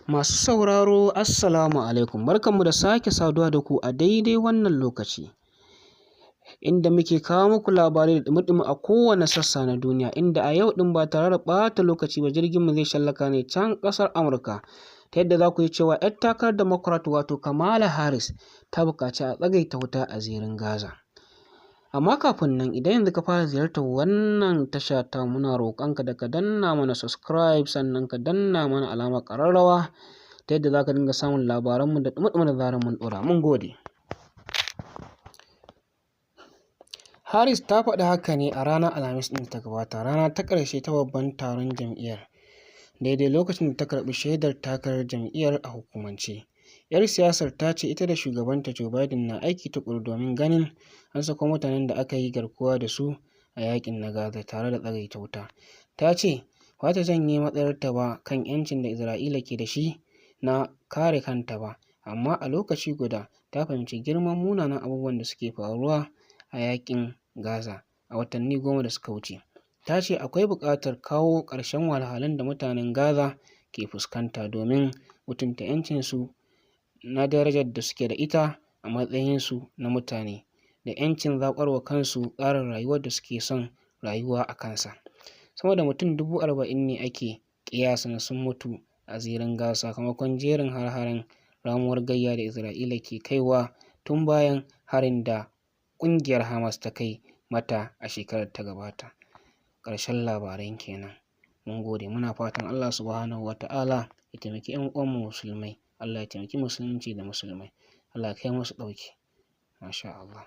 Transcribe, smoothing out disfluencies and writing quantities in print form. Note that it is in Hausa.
Masu sauraro, Assalamu alaikum, barkanmu da sake saduwa da ku a daidai wannan lokaci, inda muke kawo muku labarai da ɗumi-ɗumi a kowane sassa na duniya, inda a yau ɗin ba tare da ɓata lokaci ba jirginmu zai shallaka ne can ƙasar Amurka, ta yadda za ku ji cewa 'yar takarar Democrat wato Kamala Harris ta buƙaci a tsagaita wuta a zirin Gaza. Amma kafin nan, idan yanzu ka fara ziyartar wannan tasha ta, muna roƙonka da ka danna mana subscribe, sannan ka danna mana alamar ƙararrawa ta yadda za ka dinga samun labaranmu da ɗumi-ɗumi da zarar mun ɗora. Mun gode. Harris ta faɗi haka ne a ranar Alhamis ɗin da ta gabata, rana ta ƙarshe ta babban taron jam'iyyar, daidai lokacin da ta karɓi shaidar takarar jam'iyyar a hukumance. 'Yar siyasar ta ce ita da shugabanta Joe Biden na aiki tuƙuru domin ganin an sako mutanen da aka yi garkuwa da su a yaƙin na Gaza tare da tsagaita wuta. Ta ce ba ta janye matsayarta ba kan 'yancin da Isra'ila ke da shi na kare kanta ba, amma a lokaci guda ta fahimci girman munanan abubuwan da suke faruwa a yaƙin Gaza a watanni 10 da suka wuce. Ta ce akwai buƙatar kawo ƙarshen wahalhalun da mutanen Gaza ke fuskanta domin mutunta 'yancinsu na darajar da suke da ita a matsayinsu na mutane da 'yancin zaɓar wa kansu tsarin rayuwar da suke son rayuwa a kansa. Sama da mutum 40,000 ne ake ƙiyasin sun mutu a zirin Gaza sakamakon jerin hare-haren ramuwar gayya da Isra'ila ke kaiwa tun bayan harin da ƙungiyar Hamas ta kai mata a shekarar ta gabata. Ƙarshen labaran kenan. Mun gode, muna fatan Allah Subhanahu wa ta'ala ya taimaki 'yan uwanmu musulmai. Allah ya taimaki musulunci da musulmai. Allah ya kai musu ɗauki. Masha Allah.